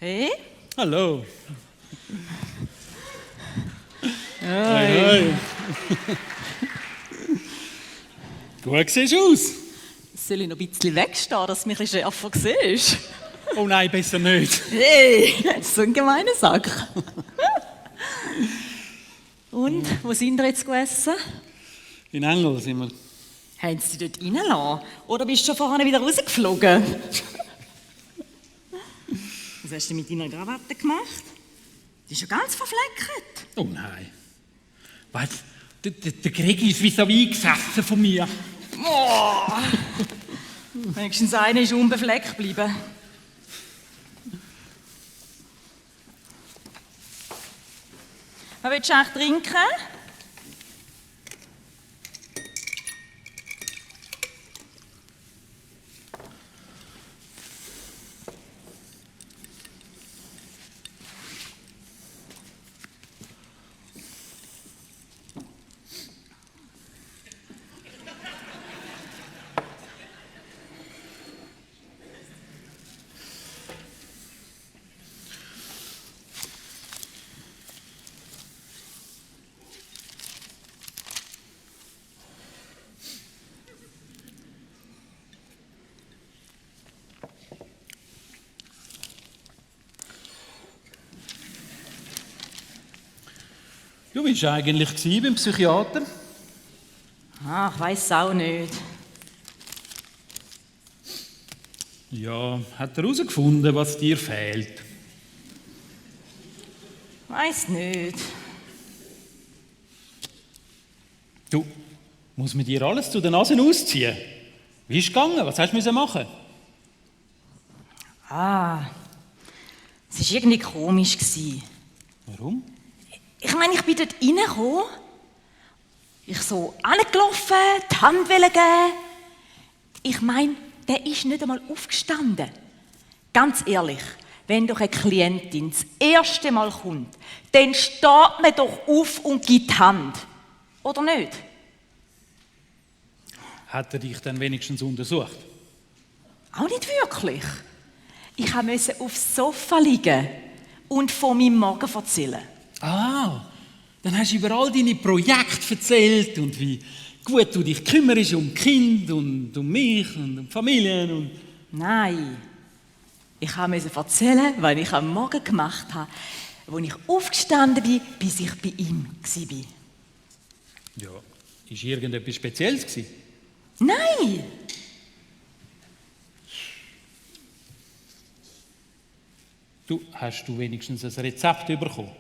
Hey? Hallo. Hey. Hoi. Gut siehst du aus. Soll ich noch ein bisschen wegstehen, dass du mich ein bisschen schärfer siehst? Oh nein, besser nicht. Hey, so ein gemeiner Sack. Und, wo sind wir jetzt gegessen? In Engel sind wir. Haben sie dich dort reingelassen? Oder bist du schon vorhin wieder rausgeflogen? Was hast du mit deiner Krawatte gemacht? Die ist ja ganz verfleckt. Oh nein. Was? Der Gregi ist vis-à-vis gesessen von mir. Oh. Wenigstens einer ist unbefleckt geblieben. Was willst du eigentlich trinken? Du warst eigentlich beim Psychiater. Ah, ich weiss auch nicht. Ja, hat er herausgefunden, was dir fehlt? Weiss nicht. Du, muss man dir alles zu den Nasen ausziehen? Wie ist es gegangen? Was hast du machen? Ah, es war irgendwie komisch. Warum? Ich meine, ich bin dort reingekommen. Ich so angelaufen, die Hand geben. Ich meine, der ist nicht einmal aufgestanden. Ganz ehrlich, wenn doch eine Klientin das erste Mal kommt, dann steht man doch auf und gibt die Hand. Oder nicht? Hat er dich dann wenigstens untersucht? Auch nicht wirklich. Ich musste aufs Sofa liegen und von meinem Morgen erzählen. Ah, dann hast du über all deine Projekte erzählt und wie gut du dich kümmerst um Kind und um mich und um Familien und... Nein, ich musste erzählen, was ich am Morgen gemacht habe, als ich aufgestanden bin, bis ich bei ihm war. Ja, ist irgendetwas Spezielles gewesen? Nein! Du, hast du wenigstens ein Rezept bekommen?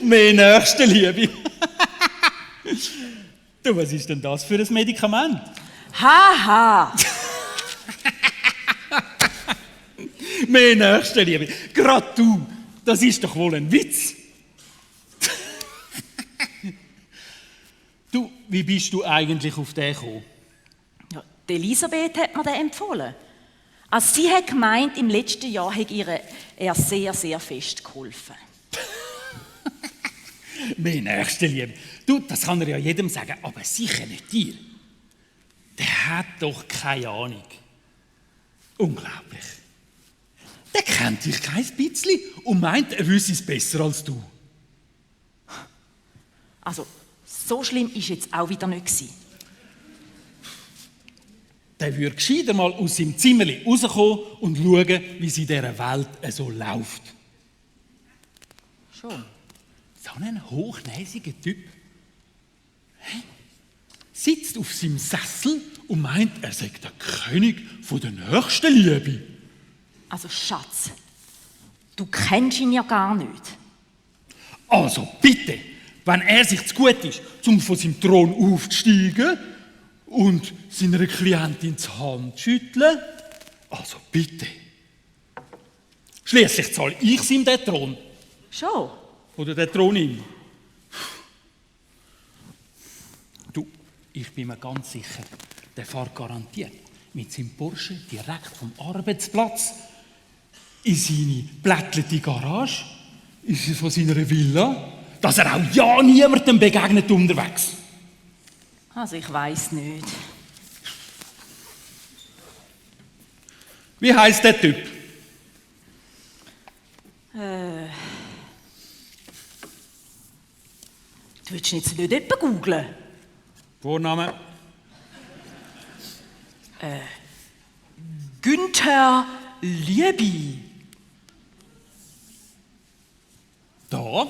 Mehr Nächstenliebe. Du, was ist denn das für ein Medikament? Haha! Mehr Nächstenliebe. Gerade du. Das ist doch wohl ein Witz. Du, wie bist du eigentlich auf den gekommen? Ja, die Elisabeth hat mir den empfohlen. Also sie hat gemeint, im letzten Jahr hat er sehr, sehr fest geholfen. Mehr Nächstenliebe. Du, das kann er ja jedem sagen, aber sicher nicht dir. Der hat doch keine Ahnung. Unglaublich. Der kennt dich kein bisschen und meint, er wüsste es besser als du. Also, so schlimm war jetzt auch wieder nicht gewesen. Der würde gescheiter mal aus seinem Zimmerli rauskommen und schauen, wie es in dieser Welt so läuft. Schon. So ein hochnäsiger Typ. Sitzt auf seinem Sessel und meint, er sei der König von der Nächstenliebe. Also Schatz, du kennst ihn ja gar nicht. Also bitte, wenn er sich zu gut ist, um von seinem Thron aufzusteigen und seiner Klientin die Hand zu schütteln, also bitte. Schließlich zahle ich ihm den Thron. Schon? Oder der Thron ihm. Du, ich bin mir ganz sicher, der fährt garantiert mit seinem Porsche direkt vom Arbeitsplatz in seine blätterte Garage, ist von seiner Villa, dass er auch ja niemandem begegnet unterwegs. Also ich weiss nicht. Wie heisst der Typ? Du willst jetzt nicht jemanden googlen? Vorname? Günther Liebi. Da?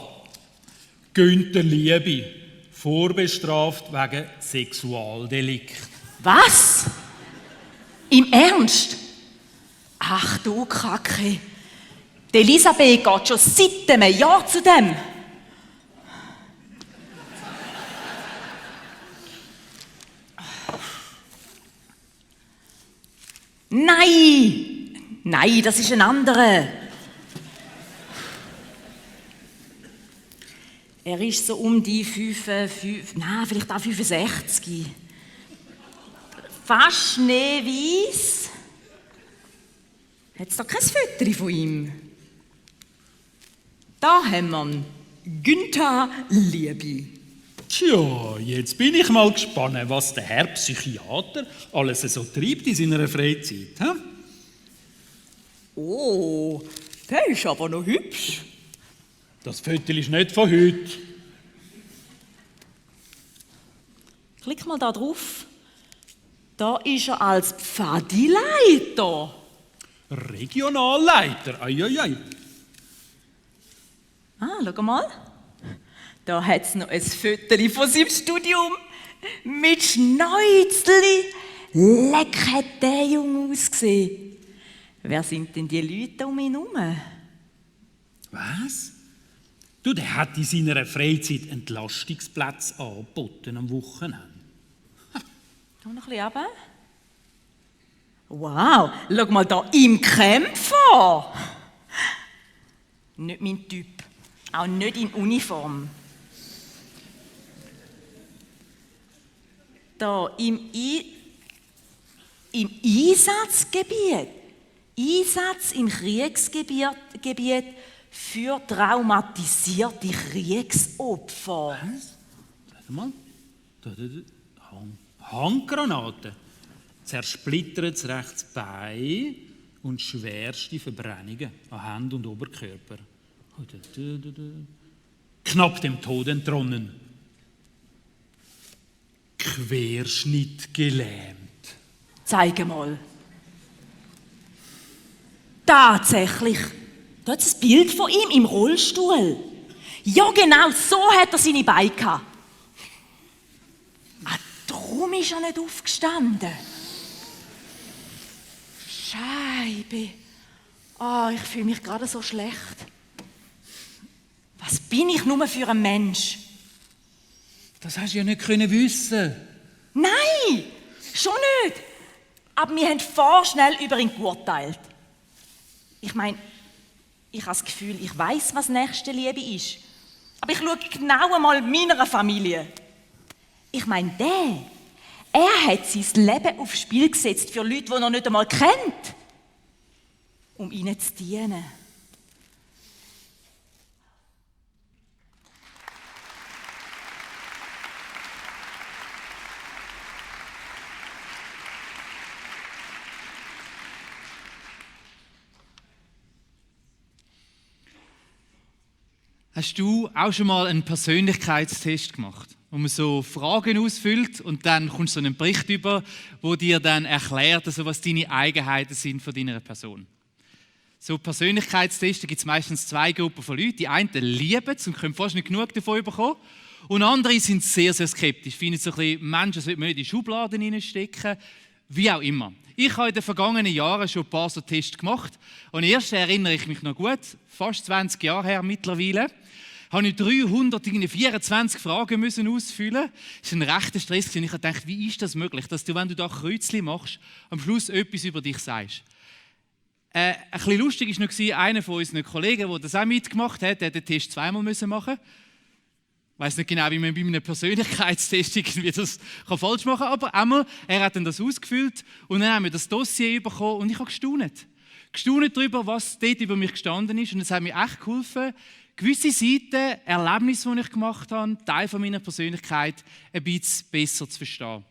Günther Liebi. Vorbestraft wegen Sexualdelikt. Was? Im Ernst? Ach du Kacke. Die Elisabeth geht schon seit einem Jahr zu dem. Nein! Nein, das ist ein anderer. Er ist so um die vielleicht auch 65. Fast schneeweiß. Hat es da kein Foto von ihm? Da haben wir ihn. Günther Liebi. Tja, jetzt bin ich mal gespannt, was der Herr Psychiater alles so treibt in seiner Freizeit. He? Oh, der ist aber noch hübsch. Das Foto ist nicht von heute. Klick mal da drauf. Da ist er als Pfadileiter. Regionalleiter, ai. Ah, schau mal. Da hat es noch ein Foto von seinem Studium. Mit Schnäuzli. Leck, hat der Junge ausgesehen. Wer sind denn die Leute um ihn herum? Was? Du, der hat in seiner Freizeit Entlastungsplätze angeboten am Wochenende. Da noch ein bisschen runter. Wow, schau mal da im Kämpfer. Nicht mein Typ. Auch nicht in Uniform. Da im Einsatzgebiet. Einsatz im Kriegsgebiet für traumatisierte Kriegsopfer. Was? Sag mal. Handgranaten. Zersplittertes rechtes Bein und schwerste Verbrennungen an Händen und Oberkörper. Knapp dem Tod entronnen. Querschnitt gelähmt. Zeige mal. Tatsächlich. Da ist ein Bild von ihm im Rollstuhl. Ja, genau, so hat er seine Beine gehabt. Ah, darum ist er nicht aufgestanden. Scheibe. Ah, ich fühle mich gerade so schlecht. Was bin ich nur für ein Mensch? Das hast du ja nicht wissen. Nein, schon nicht. Aber wir haben vorschnell über ihn geurteilt. Ich meine, ich habe das Gefühl, ich weiss, was Nächstenliebe ist. Aber ich schaue genau einmal meiner Familie. Ich meine, er hat sein Leben aufs Spiel gesetzt für Leute, die er noch nicht einmal kennt, um ihnen zu dienen. Hast du auch schon mal einen Persönlichkeitstest gemacht, wo man so Fragen ausfüllt und dann kommst du so einen Bericht über, wo dir dann erklärt, also was deine Eigenheiten sind von deiner Person? So Persönlichkeitstests gibt es meistens zwei Gruppen von Leuten. Die einen lieben es und können fast nicht genug davon bekommen. Und andere sind sehr, sehr skeptisch. Finden so ein bisschen, Menschen sollte man nicht in Schubladen hineinstecken. Wie auch immer. Ich habe in den vergangenen Jahren schon ein paar so Tests gemacht. Und erst erinnere ich mich noch gut, fast 20 Jahre her mittlerweile, habe ich 324 Fragen müssen ausfüllen. Das war ein rechter Stress. Und ich habe gedacht, wie ist das möglich, dass du, wenn du da Kreuzchen machst, am Schluss etwas über dich sagst. Ein bisschen lustig war noch einer von unseren Kollegen, der das auch mitgemacht hat, der den Test zweimal machen musste. Ich weiss nicht genau, wie man bei einem Persönlichkeitstest irgendwie das falsch machen kann, aber einmal, er hat dann das ausgefüllt und dann haben wir das Dossier bekommen und ich habe gestaunt. gestaunt darüber, was dort über mich gestanden ist. Und es hat mir echt geholfen, gewisse Seiten, Erlebnisse, die ich gemacht habe, Teil von meiner Persönlichkeit, ein bisschen besser zu verstehen.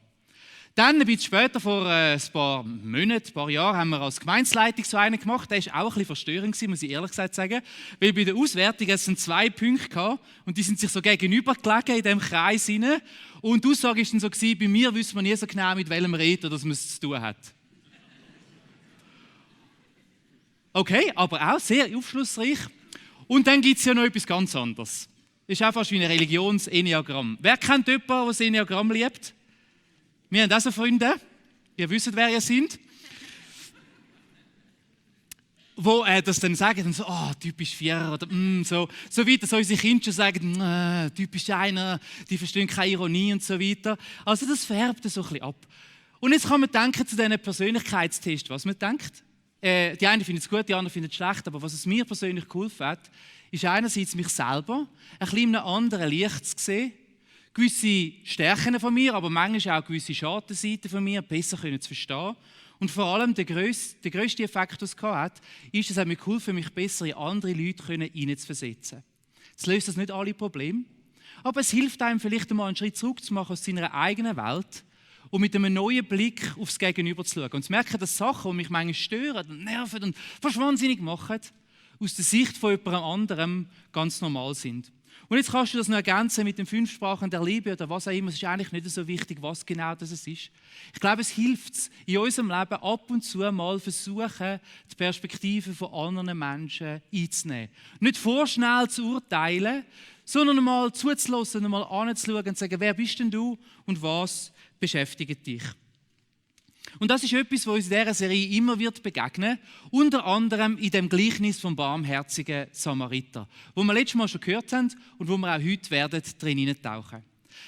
Dann, ein bisschen später, vor ein paar Monaten, ein paar Jahren, haben wir als Gemeindeleitung so einen gemacht. Der war auch ein bisschen verstörend, muss ich ehrlich gesagt sagen. Weil bei der Auswertung es 2 Punkte gehabt und die sind sich so gegenüber gelegen in diesem Kreis hinein. Und die Aussage war dann so, bei mir wüsste man nie so genau, mit welchem Redner das man es zu tun hat. Okay, aber auch sehr aufschlussreich. Und dann gibt es ja noch etwas ganz anderes. Das ist auch fast wie ein Religions-Enneagramm. Wer kennt jemanden, der das Enneagramm liebt? Wir haben auch so Freunde, ihr wisst, wer ihr seid, wo das dann sagen, dann so, typisch Vierer oder so weiter, so unsere Kinder schon sagen, typisch einer, die verstehen keine Ironie und so weiter. Also das färbt so ein bisschen ab. Und jetzt kann man denken zu diesen Persönlichkeitstests, was man denkt. Die einen finden es gut, die anderen finden es schlecht, aber was es mir persönlich geholfen hat, ist einerseits mich selber ein bisschen in einem anderen Licht zu sehen, gewisse Stärken von mir, aber manchmal auch gewisse Schattenseiten von mir besser zu verstehen. Und vor allem der grösste Effekt, den es hat, ist, es hat mir geholfen, mich besser in andere Leute hineinzuversetzen. Jetzt löst das nicht alle Probleme, aber es hilft einem vielleicht einmal einen Schritt zurück zu machen aus seiner eigenen Welt und mit einem neuen Blick aufs Gegenüber zu schauen. Und zu merken, dass Sachen, die mich manchmal stören und nerven und fast wahnsinnig machen, aus der Sicht von jemand anderem ganz normal sind. Und jetzt kannst du das noch ergänzen mit den 5 Sprachen der Liebe oder was auch immer. Es ist eigentlich nicht so wichtig, was genau das ist. Ich glaube, es hilft in unserem Leben ab und zu mal versuchen, die Perspektive von anderen Menschen einzunehmen. Nicht vorschnell zu urteilen, sondern mal zuzulassen, mal anzuschauen und zu sagen, wer bist denn du und was beschäftigt dich? Und das ist etwas, was uns in dieser Serie immer wird begegnen, unter anderem in dem Gleichnis vom barmherzigen Samariter, wo wir letztes Mal schon gehört haben und wo wir auch heute werden drin hineintauchen.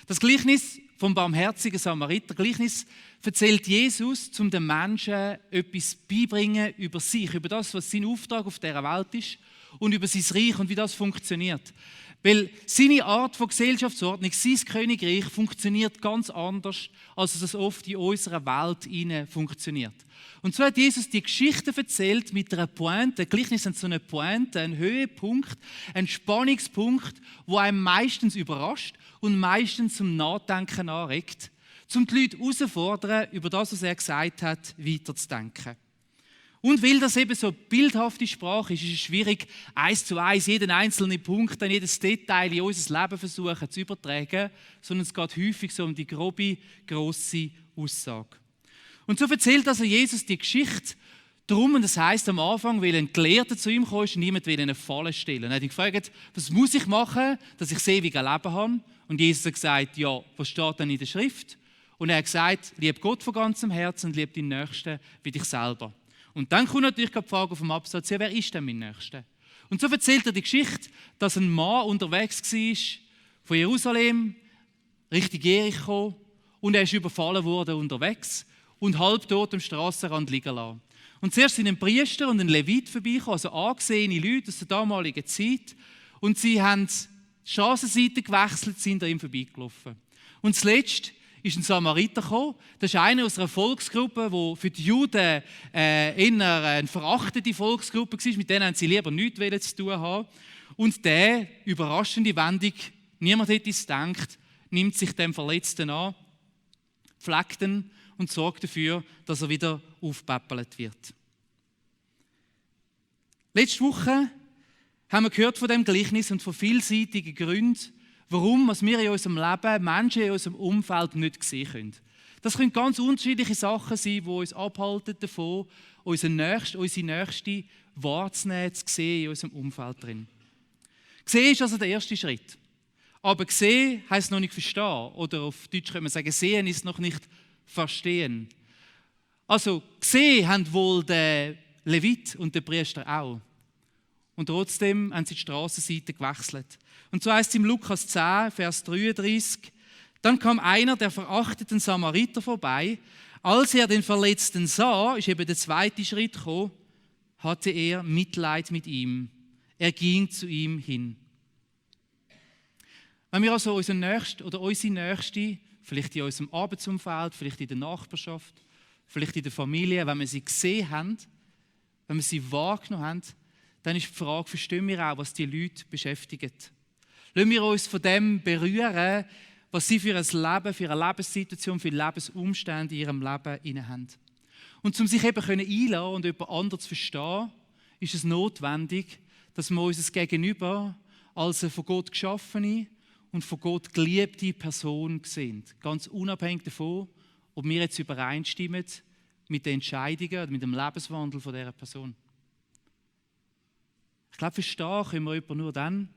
Das Gleichnis vom barmherzigen Samariter, Gleichnis erzählt Jesus, um den Menschen etwas beibringen über sich, über das, was sein Auftrag auf dieser Welt ist und über sein Reich und wie das funktioniert. Weil seine Art von Gesellschaftsordnung, sein Königreich, funktioniert ganz anders, als es oft in unserer Welt funktioniert. Und so hat Jesus die Geschichte erzählt mit einer Pointe. Gleichnis sind so eine Pointe, ein Höhepunkt, ein Spannungspunkt, wo einem meistens überrascht und meistens zum Nachdenken anregt, um die Leute herauszufordern, über das, was er gesagt hat, weiterzudenken. Und weil das eben so bildhafte Sprache ist, ist es schwierig, 1 zu 1 jeden einzelnen Punkt, dann jedes Detail in unser Leben versuchen zu übertragen, sondern es geht häufig so um die grobe, grosse Aussage. Und so erzählt also Jesus die Geschichte darum, und das heisst am Anfang, weil ein Gelehrter zu ihm kam und niemand will eine Falle stellen. Er hat ihn gefragt, was muss ich machen, dass ich das ewige Leben habe? Und Jesus hat gesagt, ja, was steht denn in der Schrift? Und er hat gesagt, lieb Gott von ganzem Herzen und lieb deinen Nächsten wie dich selber. Und dann kommt natürlich die Frage auf dem Absatz, ja, wer ist denn mein Nächster? Und so erzählt er die Geschichte, dass ein Mann unterwegs war, von Jerusalem Richtung Jericho, und er ist überfallen worden unterwegs und halbtot am Strassenrand liegen lassen. Und zuerst sind ein Priester und ein Levit vorbeigekommen, also angesehene Leute aus der damaligen Zeit, und sie haben die Strassenseite gewechselt, sind an ihm vorbeigelaufen. Und zuletzt ist ein Samariter gekommen. Das ist einer aus einer Volksgruppe, die für die Juden eher eine verachtete Volksgruppe war. Mit denen haben sie lieber nichts zu tun haben. Und der, überraschende Wendung, niemand hätte es gedacht, nimmt sich dem Verletzten an, pflegt ihn und sorgt dafür, dass er wieder aufgepäppelt wird. Letzte Woche haben wir gehört von dem Gleichnis und von vielseitigen Gründen, warum was wir in unserem Leben, Menschen in unserem Umfeld nicht sehen können. Das können ganz unterschiedliche Sachen sein, die uns abhalten davon, unsere Nächste wahrzunehmen, zu sehen in unserem Umfeld drin. Sehen ist also der erste Schritt. Aber sehen heisst noch nicht verstehen. Oder auf Deutsch können wir sagen, sehen ist noch nicht verstehen. Also gesehen haben wohl der Levit und der Priester auch. Und trotzdem haben sie die Strassenseite gewechselt. Und so heißt es im Lukas 10, Vers 33, dann kam einer der verachteten Samariter vorbei. Als er den Verletzten sah, ist eben der zweite Schritt gekommen, hatte er Mitleid mit ihm. Er ging zu ihm hin. Wenn wir also unseren Nächsten oder unsere Nächste, vielleicht in unserem Arbeitsumfeld, vielleicht in der Nachbarschaft, vielleicht in der Familie, wenn wir sie gesehen haben, wenn wenn wir sie wahrgenommen haben, dann ist die Frage, verstehen wir auch, was die Leute beschäftigt. Lassen wir uns von dem berühren, was sie für ein Leben, für eine Lebenssituation, für Lebensumstände in ihrem Leben haben. Und um sich eben einladen und jemand anderes zu verstehen, ist es notwendig, dass wir unser Gegenüber als eine von Gott geschaffene und von Gott geliebte Person sehen. Ganz unabhängig davon, ob wir jetzt übereinstimmen mit den Entscheidungen oder mit dem Lebenswandel von dieser Person. Ich glaube, verstehen können wir jemanden nur dann,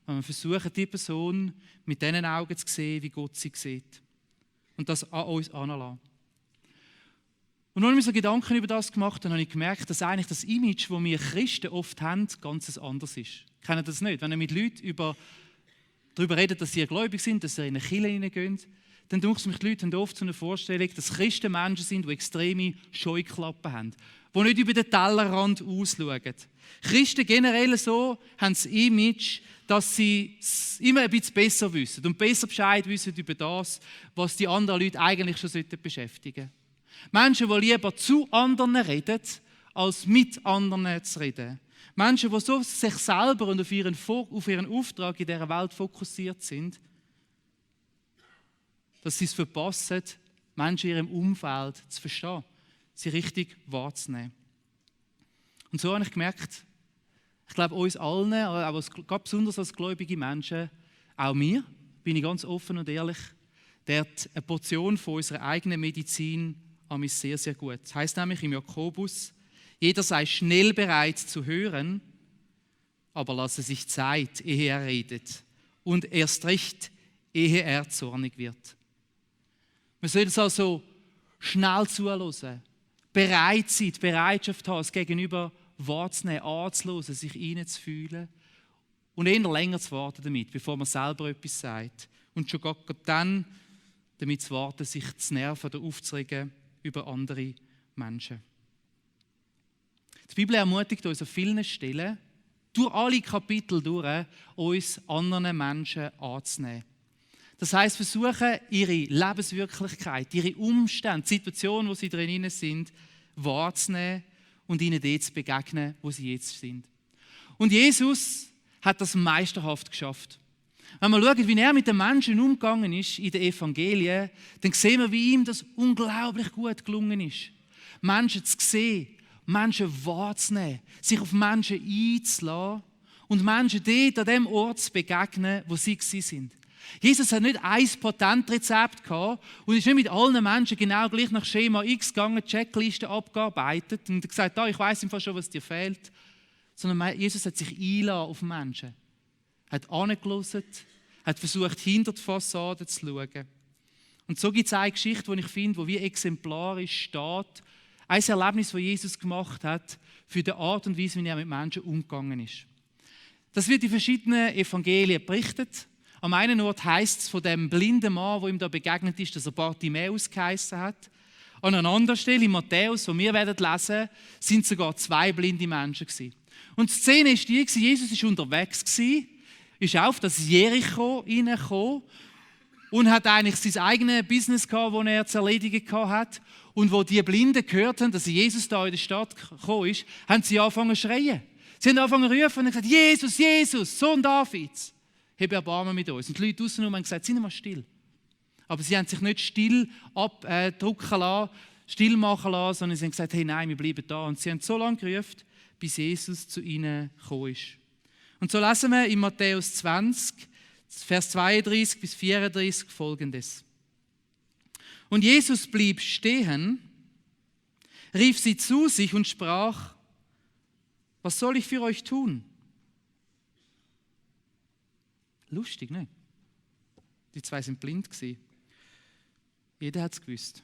wenn wir versuchen, die Person mit diesen Augen zu sehen, wie Gott sie sieht. Und das an uns anlassen. Und als ich mir so Gedanken über das gemacht habe, habe ich gemerkt, dass eigentlich das Image, das wir Christen oft haben, ganz anders ist. Kennt ihr das nicht? Wenn ihr mit Leuten darüber redet, dass sie gläubig sind, dass sie in eine Kirche hineingehen, dann denke ich, die Leute haben oft so eine Vorstellung, dass Christen Menschen sind, die extreme Scheuklappen haben, die nicht über den Tellerrand ausschauen. Christen generell so haben das Image, dass sie immer ein bisschen besser wissen und besser Bescheid wissen über das, was die anderen Leute eigentlich schon beschäftigen sollten. Menschen, die lieber zu anderen reden, als mit anderen zu reden. Menschen, die so auf sich selber und auf ihren Auftrag in dieser Welt fokussiert sind, dass sie es verpassen, Menschen in ihrem Umfeld zu verstehen, sie richtig wahrzunehmen. Und so habe ich gemerkt, ich glaube uns allen, aber ganz besonders als gläubige Menschen, auch mir, bin ich ganz offen und ehrlich, der hat eine Portion von unserer eigenen Medizin an mich sehr, sehr gut. Das heisst nämlich im Jakobus, jeder sei schnell bereit zu hören, aber lasse sich Zeit, ehe er redet. Und erst recht, ehe er zornig wird. Man soll es also schnell zuhören, bereit sein, die Bereitschaft haben, das Gegenüber wahrzunehmen, anzuhören, sich hineinzufühlen und eher länger zu warten damit, bevor man selber etwas sagt. Und schon gerade dann damit zu warten, sich zu nerven oder aufzuregen über andere Menschen. Die Bibel ermutigt uns an vielen Stellen, durch alle Kapitel durch, uns anderen Menschen anzunehmen. Das heisst, versuchen, ihre Lebenswirklichkeit, ihre Umstände, die Situation, wo sie drin sind, wahrzunehmen und ihnen dort zu begegnen, wo sie jetzt sind. Und Jesus hat das meisterhaft geschafft. Wenn wir schauen, wie er mit den Menschen umgegangen ist in den Evangelien, dann sehen wir, wie ihm das unglaublich gut gelungen ist. Menschen zu sehen, Menschen wahrzunehmen, sich auf Menschen einzulassen und Menschen dort an dem Ort zu begegnen, wo sie sind. Jesus hat nicht ein Patentrezept gehabt und ist nicht mit allen Menschen genau gleich nach Schema X gegangen, Checklisten abgearbeitet und gesagt, ich weiss im Fall schon, was dir fehlt. Sondern Jesus hat sich einlassen auf Menschen. Hat angehört, hat versucht, hinter die Fassade zu schauen. Und so gibt es eine Geschichte, die ich finde, die wie exemplarisch steht. Ein Erlebnis, das Jesus gemacht hat, für die Art und Weise, wie er mit Menschen umgegangen ist. Das wird in verschiedenen Evangelien berichtet. Am einen Ort heisst es von dem blinden Mann, der ihm da begegnet ist, dass er Bartimäus geheissen hat. An einer anderen Stelle, in Matthäus, wo wir lesen werden, sind sogar 2 blinde Menschen gewesen. Und die Szene ist die, Jesus war unterwegs, ist auf das Jericho hineingekommen und hat eigentlich sein eigenes Business gehabt, das er zu erledigen hat. Und wo die Blinden gehört haben, dass Jesus da in die Stadt gekommen ist, haben sie angefangen zu schreien. Sie haben angefangen zu rufen und gesagt, Jesus, Jesus, Sohn Davids, hab Erbarmen mit uns. Und die Leute draussen haben gesagt, sind mal still. Aber sie haben sich nicht still abdrücken lassen, still machen lassen, sondern sie haben gesagt, hey, nein, wir bleiben da. Und sie haben so lange gerufen, bis Jesus zu ihnen gekommen ist. Und so lesen wir in Matthäus 20, Vers 32 bis 34 folgendes. Und Jesus blieb stehen, rief sie zu sich und sprach, was soll ich für euch tun? Lustig, ne? Die 2 sind blind gewesen. Jeder hat es gewusst.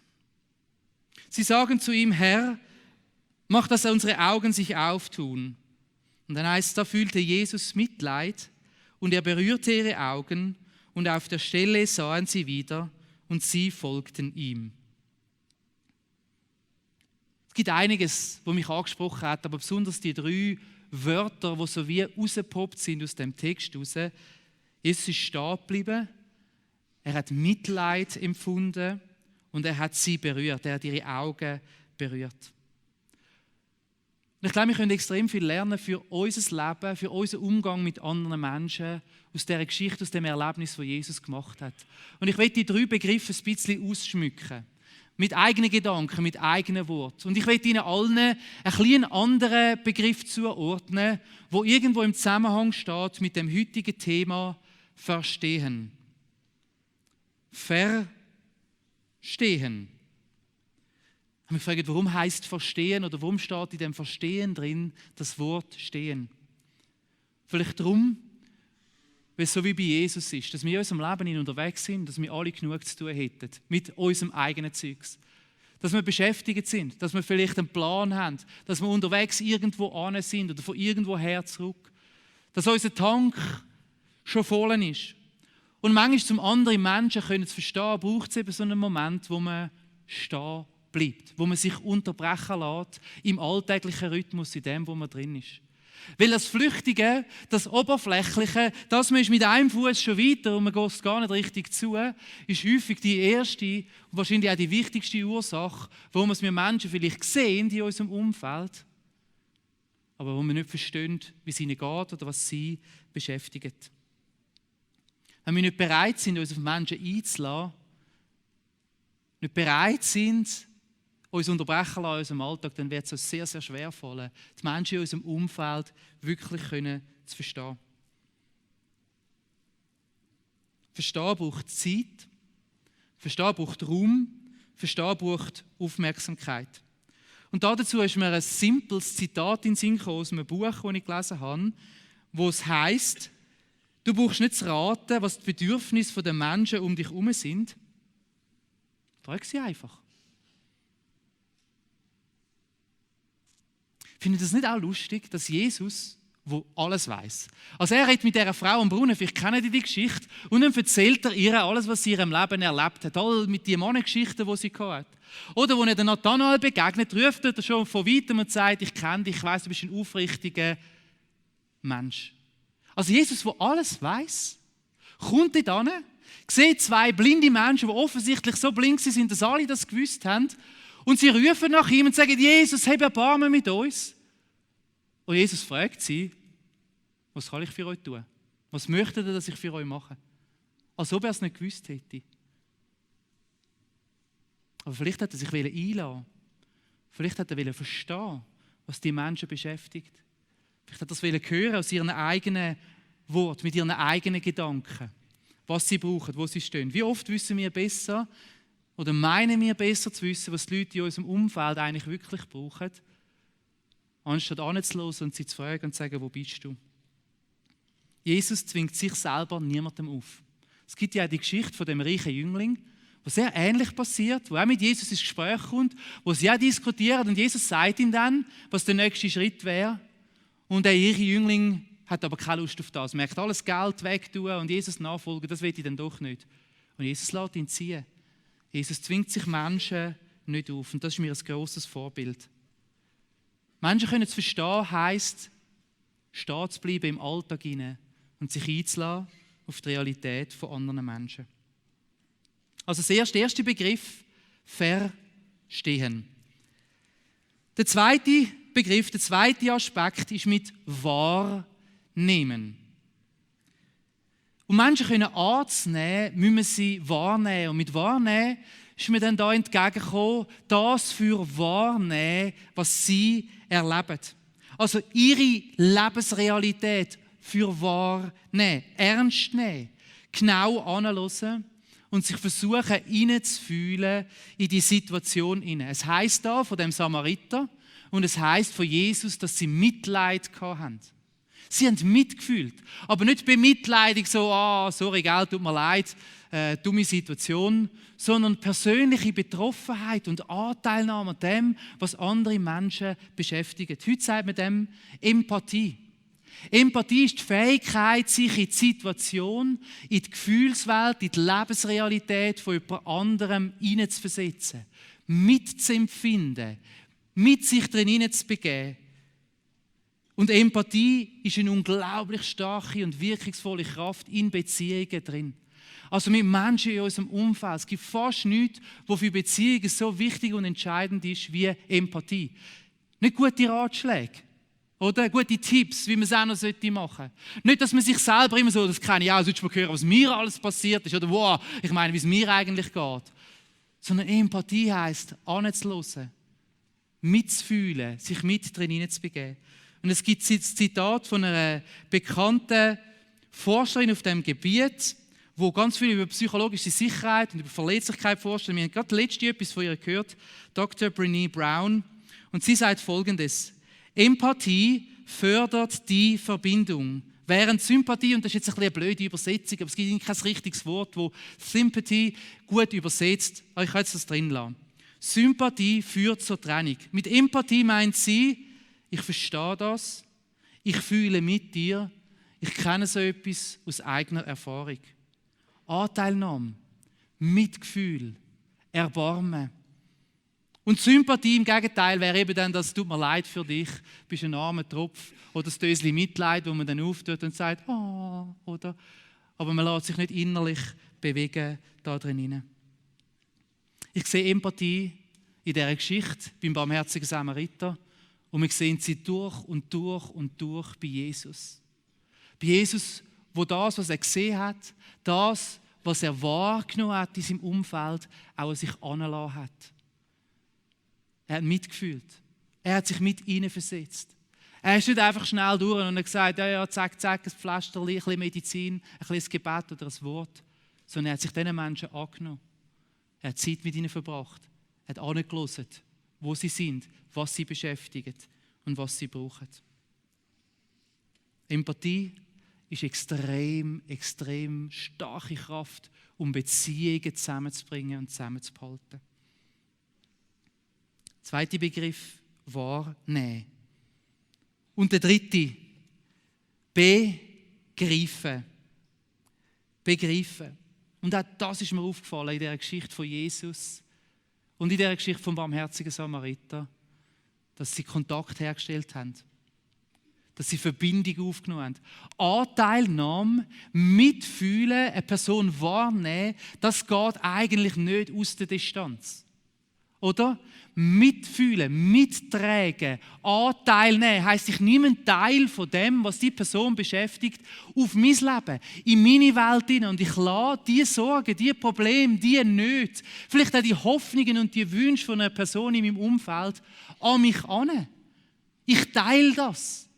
Sie sagen zu ihm, Herr, mach, dass unsere Augen sich auftun. Und dann heißt es, da fühlte Jesus Mitleid und er berührte ihre Augen und auf der Stelle sahen sie wieder und sie folgten ihm. Es gibt einiges, was mich angesprochen hat, aber besonders die 3 Wörter, die so wie rausgepoppt sind aus dem Text raus. Jesus ist stehen geblieben, er hat Mitleid empfunden und er hat sie berührt, er hat ihre Augen berührt. Und ich glaube, wir können extrem viel lernen für unser Leben, für unseren Umgang mit anderen Menschen, aus dieser Geschichte, aus dem Erlebnis, das Jesus gemacht hat. Und ich will die 3 Begriffe ein bisschen ausschmücken. Mit eigenen Gedanken, mit eigenen Worten. Und ich will Ihnen allen ein bisschen anderen Begriff zuordnen, der irgendwo im Zusammenhang steht mit dem heutigen Thema Verstehen. Verstehen. Ich habe mich gefragt, warum heißt Verstehen oder warum steht in dem Verstehen drin das Wort Stehen? Vielleicht darum, weil es so wie bei Jesus ist, dass wir in unserem Leben unterwegs sind, dass wir alle genug zu tun hätten mit unserem eigenen Zeugs. Dass wir beschäftigt sind, dass wir vielleicht einen Plan haben, dass wir unterwegs irgendwo an sind oder von irgendwo her zurück. Dass unser Tank schon voll ist. Und manchmal zum anderen Menschen können zu verstehen, braucht es eben so einen Moment, wo man stehen bleibt, wo man sich unterbrechen lässt im alltäglichen Rhythmus, in dem, wo man drin ist. Weil das Flüchtige, das Oberflächliche, das man ist mit einem Fuß schon weiter und man geht gar nicht richtig zu, ist häufig die erste und wahrscheinlich auch die wichtigste Ursache, warum wir Menschen vielleicht sehen in unserem Umfeld, aber wo wir nicht verstehen, wie es ihnen geht oder was sie beschäftigt. Wenn wir nicht bereit sind, uns auf Menschen einzulassen, nicht bereit sind, uns unterbrechen lassen in unserem Alltag, dann wird es uns sehr, sehr schwer fallen, die Menschen in unserem Umfeld wirklich zu verstehen. Verstehen braucht Zeit, Verstehen braucht Raum, Verstehen braucht Aufmerksamkeit. Und dazu ist mir ein simples Zitat in den Sinn gekommen aus einem Buch, das ich gelesen habe, wo es heisst: Du brauchst nicht zu raten, was die Bedürfnisse der Menschen um dich herum sind. Frag sie einfach. Findet ihr das nicht auch lustig, dass Jesus, der alles weiß, also er redet mit dieser Frau am Brunnen, vielleicht kennen die Geschichte, und dann erzählt er ihr alles, was sie in ihrem Leben erlebt hat, all mit den Mannengeschichten, die sie hat. Oder wo er den Nathanael begegnet, ruft er schon von weitem und sagt: Ich kenne dich, ich weiss, du bist ein aufrichtiger Mensch. Also Jesus, der alles weiß, kommt dort hin, sieht 2 blinde Menschen, die offensichtlich so blind sind, dass alle das gewusst haben, und sie rufen nach ihm und sagen: Jesus, hab Erbarmen mit uns. Und Jesus fragt sie: Was kann ich für euch tun? Was möchtet ihr, dass ich für euch mache? Als ob er es nicht gewusst hätte. Aber vielleicht hat er sich einlassen. Vielleicht hat er verstehen, was die Menschen beschäftigt. Vielleicht hat er es hören aus ihren eigenen Worten, mit ihren eigenen Gedanken, was sie brauchen, wo sie stehen. Wie oft wissen wir besser oder meinen wir besser zu wissen, was die Leute in unserem Umfeld eigentlich wirklich brauchen, anstatt anzuhören und sie zu fragen und zu sagen: Wo bist du? Jesus zwingt sich selber niemandem auf. Es gibt ja auch die Geschichte von dem reichen Jüngling, wo sehr ähnlich passiert, wo auch mit Jesus ins Gespräch kommt, wo sie auch diskutieren und Jesus sagt ihm dann, was der nächste Schritt wäre. Und der reiche Jüngling hat aber keine Lust auf das, merkt alles Geld wegtun und Jesus nachfolgen, das will ich dann doch nicht. Und Jesus lässt ihn ziehen. Jesus zwingt sich Menschen nicht auf und das ist mir ein grosses Vorbild. Menschen können zu verstehen, heisst, stehen zu bleiben im Alltag hinein und sich einzulassen auf die Realität von anderen Menschen. Also der erste Begriff: Verstehen. Der zweite Begriff, der zweite Aspekt ist mit Wahrnehmen. Um Menschen anzunehmen, müssen wir sie wahrnehmen. Und mit Wahrnehmen ist mir dann da entgegengekommen, das für wahrnehmen, was sie erleben. Also ihre Lebensrealität für wahrnehmen, ernst nehmen, genau anhören und sich versuchen, hineinzufühlen in die Situation hinein. Es heisst da von dem Samariter und es heisst von Jesus, dass sie Mitleid hatten. Sie haben mitgefühlt, aber nicht bemitleidig so: sorry, gell, tut mir leid, dumme Situation, sondern persönliche Betroffenheit und Anteilnahme an dem, was andere Menschen beschäftigt. Heute sagt man dem Empathie. Empathie ist die Fähigkeit, sich in die Situation, in die Gefühlswelt, in die Lebensrealität von jemand anderem hineinzuversetzen, mitzuempfinden, mit sich drin hineinzubegeben. Und Empathie ist eine unglaublich starke und wirkungsvolle Kraft in Beziehungen drin. Also mit Menschen in unserem Umfeld. Es gibt fast nichts, was für Beziehungen so wichtig und entscheidend ist wie Empathie. Nicht gute Ratschläge. Oder gute Tipps, wie man es auch noch machen sollte. Nicht, dass man sich selber immer so, das kenne ich auch, solltest du mal hören, was mir alles passiert ist. Oder wow, ich meine, wie es mir eigentlich geht. Sondern Empathie heisst, anzuhören, mitzufühlen, sich mit drin hineinzubegeben. Und es gibt ein Zitat von einer bekannten Forscherin auf diesem Gebiet, wo ganz viel über psychologische Sicherheit und über Verletzlichkeit forscht. Wir haben gerade letztens etwas von ihr gehört, Dr. Brené Brown. Und sie sagt Folgendes: Empathie fördert die Verbindung. Während Sympathie, und das ist jetzt ein bisschen eine blöde Übersetzung, aber es gibt kein richtiges Wort, wo Sympathie gut übersetzt, aber ich kann jetzt das drin lassen. Sympathie führt zur Trennung. Mit Empathie meint sie, ich verstehe das, ich fühle mit dir, ich kenne so etwas aus eigener Erfahrung. Anteilnahme, Mitgefühl, Erbarmen. Und Sympathie im Gegenteil wäre eben dann, das tut mir leid für dich, bist ein armer Tropf, oder das Döschen Mitleid, wo man dann auftut und sagt, oder? Aber man lässt sich nicht innerlich bewegen da drin. Ich sehe Empathie in dieser Geschichte beim barmherzigen Samariter und wir sehen sie durch und durch und durch bei Jesus. Bei Jesus, wo das, was er gesehen hat, das, was er wahrgenommen hat in seinem Umfeld, auch an sich angelassen hat. Er hat mitgefühlt. Er hat sich mit ihnen versetzt. Er ist nicht einfach schnell durch und hat gesagt, ja, zack, ein Pflasterchen, ein bisschen Medizin, ein bisschen Gebet oder ein Wort. Sondern er hat sich diesen Menschen angenommen. Er hat Zeit mit ihnen verbracht. Er hat angehört, wo sie sind, was sie beschäftigt und was sie brauchen. Empathie ist extrem, extrem starke Kraft, um Beziehungen zusammenzubringen und zusammenzuhalten. Zweiter Begriff, wahrnehmen. Und der dritte, begreifen. Begreifen. Und auch das ist mir aufgefallen in dieser Geschichte von Jesus und in dieser Geschichte vom barmherzigen Samariter, dass sie Kontakt hergestellt haben. Dass sie Verbindung aufgenommen haben. Anteilnahme, mitfühlen, eine Person wahrnehmen, das geht eigentlich nicht aus der Distanz. Oder? Mitfühlen, mittragen, Anteil nehmen, heisst, ich nehme einen Teil von dem, was die Person beschäftigt, auf mein Leben, in meine Welt hinein und ich lasse die Sorgen, die Probleme, die Nöte, vielleicht auch die Hoffnungen und die Wünsche von einer Person in meinem Umfeld an mich an. Ich teile das.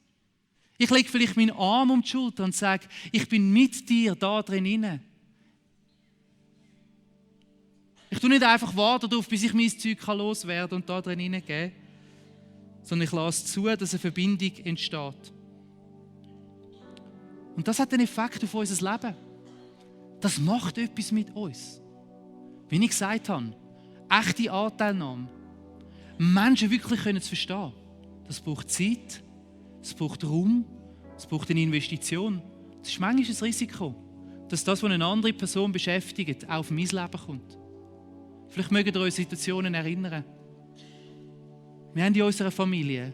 Ich lege vielleicht meinen Arm um die Schulter und sage, ich bin mit dir da drin hinein. Ich tue nicht einfach warten darauf, bis ich mein Zeug loswerden kann und da drin hineingehen, sondern ich lasse zu, dass eine Verbindung entsteht. Und das hat einen Effekt auf unser Leben. Das macht etwas mit uns. Wie ich gesagt habe, echte Anteilnahme. Menschen wirklich können es verstehen. Das braucht Zeit, es braucht Raum, es braucht eine Investition. Das ist manchmal ein Risiko, dass das, was eine andere Person beschäftigt, auch auf mein Leben kommt. Vielleicht mögt ihr euch Situationen erinnern. Wir haben in unserer Familie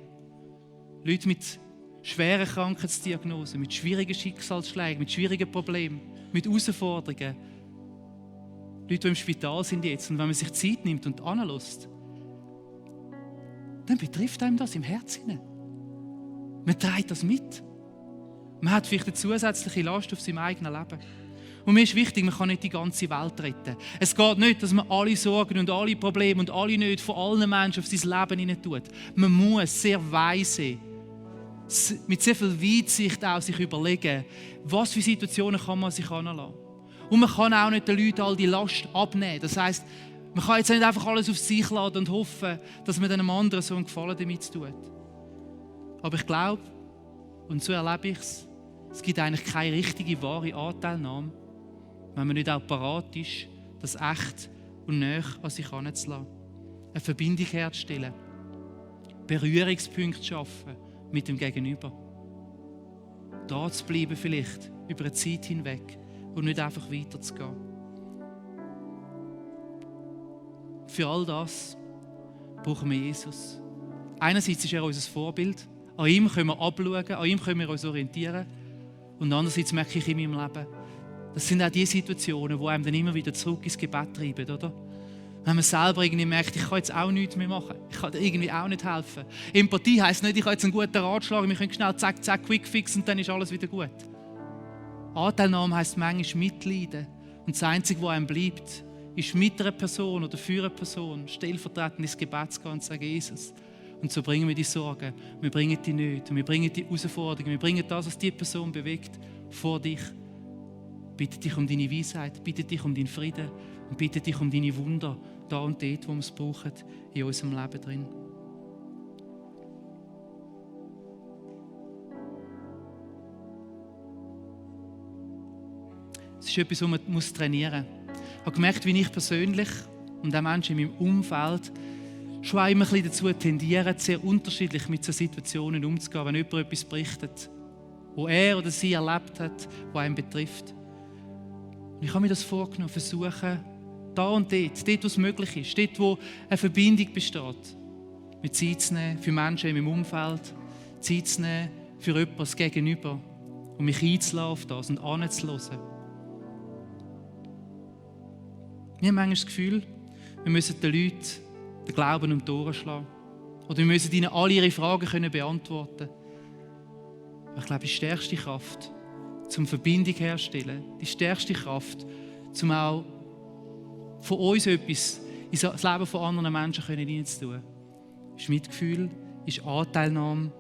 Leute mit schweren Krankheitsdiagnosen, mit schwierigen Schicksalsschlägen, mit schwierigen Problemen, mit Herausforderungen. Leute, die im Spital sind jetzt. Und wenn man sich Zeit nimmt und anlässt, dann betrifft einem das im Herzen. Man trägt das mit. Man hat vielleicht eine zusätzliche Last auf seinem eigenen Leben. Und mir ist wichtig, man kann nicht die ganze Welt retten. Es geht nicht, dass man alle Sorgen und alle Probleme und alle Nöte von allen Menschen auf sein Leben hinein tut. Man muss sehr weise, mit sehr viel Weitsicht auch sich überlegen, was für Situationen kann man sich anlassen. Und man kann auch nicht den Leuten all die Last abnehmen. Das heisst, man kann jetzt nicht einfach alles auf sich laden und hoffen, dass man einem anderen so einen Gefallen damit tut. Aber ich glaube, und so erlebe ich es gibt eigentlich keine richtige, wahre Anteilnahme, wenn man nicht auch parat ist, das echt und nahe an sich heranzulassen. Eine Verbindung herzustellen. Berührungspunkte zu schaffen mit dem Gegenüber. Da zu bleiben vielleicht über eine Zeit hinweg und nicht einfach weiterzugehen. Für all das brauchen wir Jesus. Einerseits ist er unser Vorbild. An ihm können wir abschauen, an ihm können wir uns orientieren. Und andererseits merke ich in meinem Leben, das sind auch die Situationen, die einem dann immer wieder zurück ins Gebet treiben, oder? Wenn man selber irgendwie merkt, ich kann jetzt auch nichts mehr machen. Ich kann dir irgendwie auch nicht helfen. Empathie heisst nicht, ich habe jetzt einen guten Ratschlag, wir können schnell zack, zack, quick fix und dann ist alles wieder gut. Anteilnahme heisst manchmal Mitleiden. Und das Einzige, was einem bleibt, ist mit einer Person oder für eine Person stellvertretend ins Gebet zu gehen und zu sagen, Jesus. Und so bringen wir die Sorgen, wir bringen die Nöte, wir bringen die Herausforderungen, wir bringen das, was die Person bewegt, vor dich. Bitte dich um deine Weisheit, bitte dich um deinen Frieden und bitte dich um deine Wunder, da und dort, wo wir es brauchen, in unserem Leben drin. Es ist etwas, was man trainieren muss. Ich habe gemerkt, wie ich persönlich und auch Menschen in meinem Umfeld schon auch immer ein bisschen dazu tendieren, sehr unterschiedlich mit solchen Situationen umzugehen, wenn jemand etwas berichtet, wo er oder sie erlebt hat, was einen betrifft. Und ich habe mir das vorgenommen, versuchen, da und dort, wo es möglich ist, dort, wo eine Verbindung besteht, mit Zeit zu nehmen für Menschen in meinem Umfeld, Zeit zu nehmen für etwas gegenüber und mich einzulassen auf das und anzuhören. Wir haben manchmal das Gefühl, wir müssen den Leuten den Glauben um die Ohren schlagen. Oder wir müssen ihnen alle ihre Fragen beantworten. Aber ich glaube, die stärkste Kraft, zum Verbindung herzustellen, die stärkste Kraft, um auch von uns etwas in das Leben von anderen Menschen hineinzutun, ist Mitgefühl, ist Anteilnahme,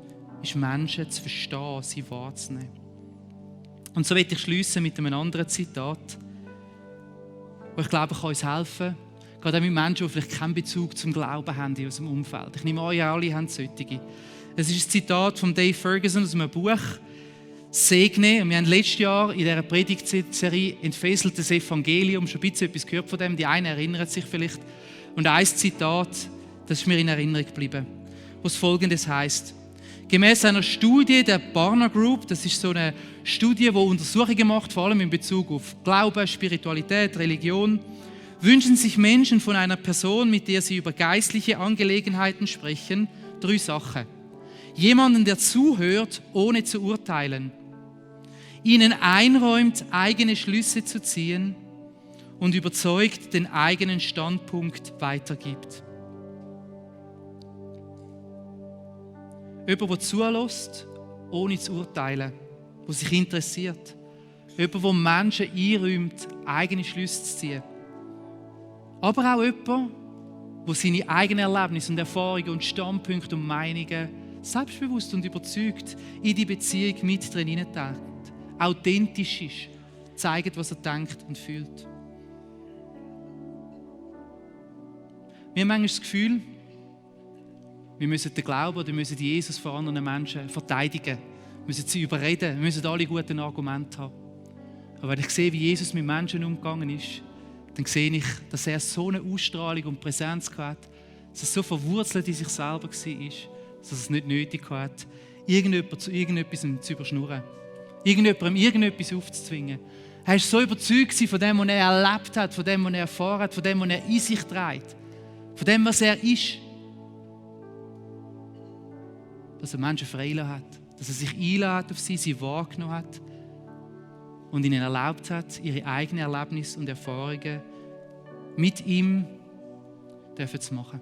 ist Menschen zu verstehen, sie wahrzunehmen. Und so möchte ich schliessen mit einem anderen Zitat, das ich glaube, kann uns helfen, gerade auch mit Menschen, die vielleicht keinen Bezug zum Glauben haben in unserem Umfeld. Ich nehme an, ihr alle habt solche. Es ist ein Zitat von Dave Ferguson aus einem Buch «Segne». Und wir haben letztes Jahr in dieser Predigtserie «Entfesseltes Evangelium» schon ein bisschen etwas gehört von dem. Die einen erinnern sich vielleicht. Und ein Zitat, das ist mir in Erinnerung geblieben, wo es Folgendes heisst: Gemäß einer Studie der Barna Group, das ist so eine Studie, die Untersuchungen macht, vor allem in Bezug auf Glauben, Spiritualität, Religion, wünschen sich Menschen von einer Person, mit der sie über geistliche Angelegenheiten sprechen, 3 Sachen. Jemanden, der zuhört, ohne zu urteilen, ihnen einräumt, eigene Schlüsse zu ziehen und überzeugt den eigenen Standpunkt weitergibt. Jemand, der zulässt, ohne zu urteilen, der sich interessiert. Jemand, der Menschen einräumt, eigene Schlüsse zu ziehen. Aber auch jemand, der seine eigenen Erlebnisse und Erfahrungen und Standpunkte und Meinungen selbstbewusst und überzeugt in die Beziehung mit drin hineintaucht. Authentisch ist, zeigt, was er denkt und fühlt. Wir haben manchmal das Gefühl, wir müssen den Glauben oder wir müssen Jesus vor anderen Menschen verteidigen. Wir müssen sie überreden, wir müssen alle guten Argumente haben. Aber wenn ich sehe, wie Jesus mit Menschen umgegangen ist, dann sehe ich, dass er so eine Ausstrahlung und Präsenz hatte, dass er so verwurzelt in sich selber war, dass er es nicht nötig hat, irgendjemand zu irgendetwas zu überschnurren, irgendjemandem irgendetwas aufzuzwingen. Er war so überzeugt von dem, was er erlebt hat, von dem, was er erfahren hat, von dem, was er in sich trägt, von dem, was er ist, dass er Menschen freigelassen hat, dass er sich einladen auf sie wahrgenommen hat und ihnen erlaubt hat, ihre eigenen Erlebnisse und Erfahrungen mit ihm zu machen.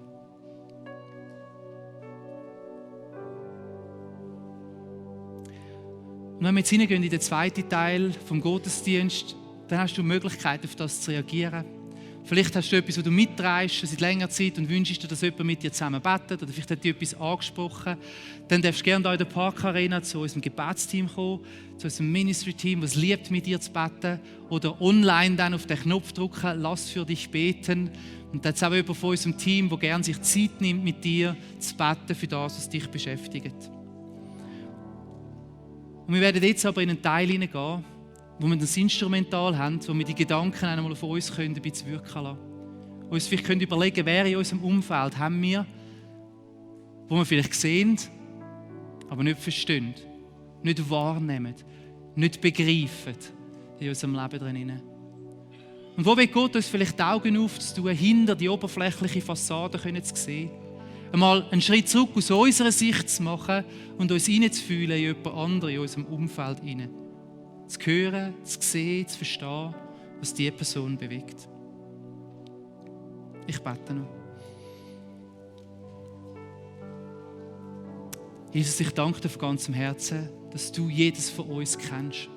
Und wenn wir jetzt hineingehen in den zweiten Teil vom Gottesdienst, dann hast du die Möglichkeit, auf das zu reagieren. Vielleicht hast du etwas, was du mitträgst seit längerer Zeit und wünschst dir, dass jemand mit dir zusammen betet, oder vielleicht hat dir etwas angesprochen. Dann darfst du gerne hier in der Parkarena zu unserem Gebetsteam kommen, zu unserem Ministry-Team, das liebt, mit dir zu beten. Oder online dann auf den Knopf drücken, lass für dich beten. Und dann ist auch jemand von unserem Team, der gerne sich Zeit nimmt, mit dir zu beten für das, was dich beschäftigt. Und wir werden jetzt aber in einen Teil hineingehen, wo wir das Instrumental haben, wo wir die Gedanken einmal auf uns ein bisschen wirken lassen. Und uns vielleicht überlegen können, wer in unserem Umfeld haben wir, wo wir vielleicht sehen, aber nicht verstehen, nicht wahrnehmen, nicht begreifen in unserem Leben drin. Und wo will Gott uns vielleicht die Augen aufzutun, hinter die oberflächliche Fassade zu sehen, einmal einen Schritt zurück aus unserer Sicht zu machen und uns hineinzufühlen in jemand anderen in unserem Umfeld hinein. Zu hören, zu sehen, zu verstehen, was diese Person bewegt. Ich bete noch. Jesus, ich danke dir von ganzem Herzen, dass du jedes von uns kennst.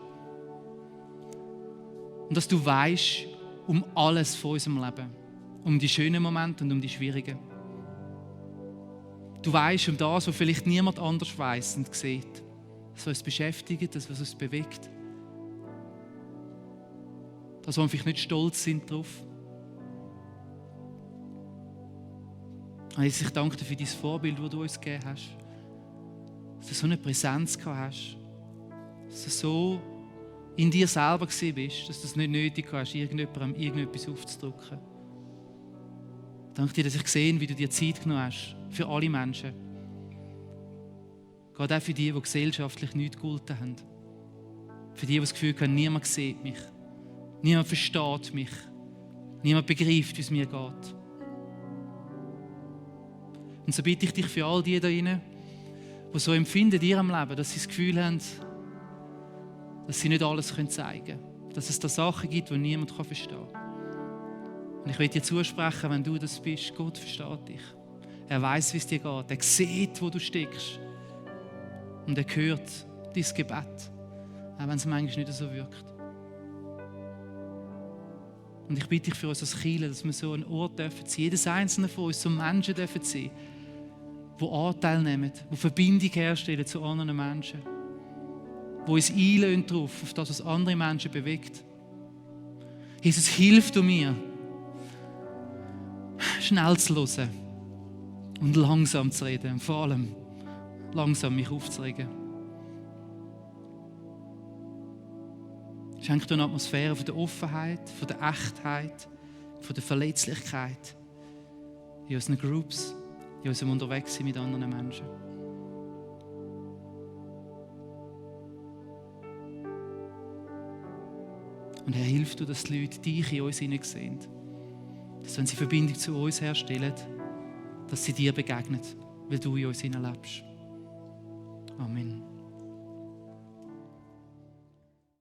Und dass du weißt um alles von unserem Leben. Um die schönen Momente und um die schwierigen. Du weißt um das, was vielleicht niemand anders weiss und sieht. Das, was uns beschäftigt, das, was uns bewegt. Das, wo wir vielleicht nicht stolz sind drauf. Jesus, ich danke dir für dein Vorbild, das du uns gegeben hast. Dass du so eine Präsenz gehabt hast. Dass du so in dir selber gewesen bist, dass du es nicht nötig hast, irgendjemandem irgendetwas aufzudrücken. Danke dir, dass ich gesehen, wie du dir Zeit genommen hast für alle Menschen. Gerade auch für die gesellschaftlich nichts gegolten haben. Für die das Gefühl haben, niemand sieht mich. Niemand versteht mich. Niemand begreift, wie es mir geht. Und so bitte ich dich für all die da drinnen, die so empfinden in ihrem Leben, dass sie das Gefühl haben, dass sie nicht alles zeigen können. Dass es da Sachen gibt, die niemand verstehen kann. Und ich will dir zusprechen, wenn du das bist, Gott versteht dich. Er weiß, wie es dir geht. Er sieht, wo du steckst. Und er hört dein Gebet, auch wenn es manchmal nicht so wirkt. Und ich bitte dich für uns als Kirche, dass wir so einen Ort dürfen sein, jedes einzelne von uns, so Menschen dürfen sein, die Anteil nehmen, die Verbindung herstellen zu anderen Menschen, die uns einlösen darauf, auf das, was andere Menschen bewegt. Jesus, hilf du mir, schnell zu hören und langsam zu reden und vor allem langsam mich aufzuregen. Schenk dir eine Atmosphäre von der Offenheit, von der Echtheit, von der Verletzlichkeit in unseren Groups, in unserem Unterwegssein mit anderen Menschen. Und Herr, hilf du, dass die Leute dich in uns sehen. Dass, wenn sie Verbindung zu uns herstellen, dass sie dir begegnen, weil du in uns lebst. Amen.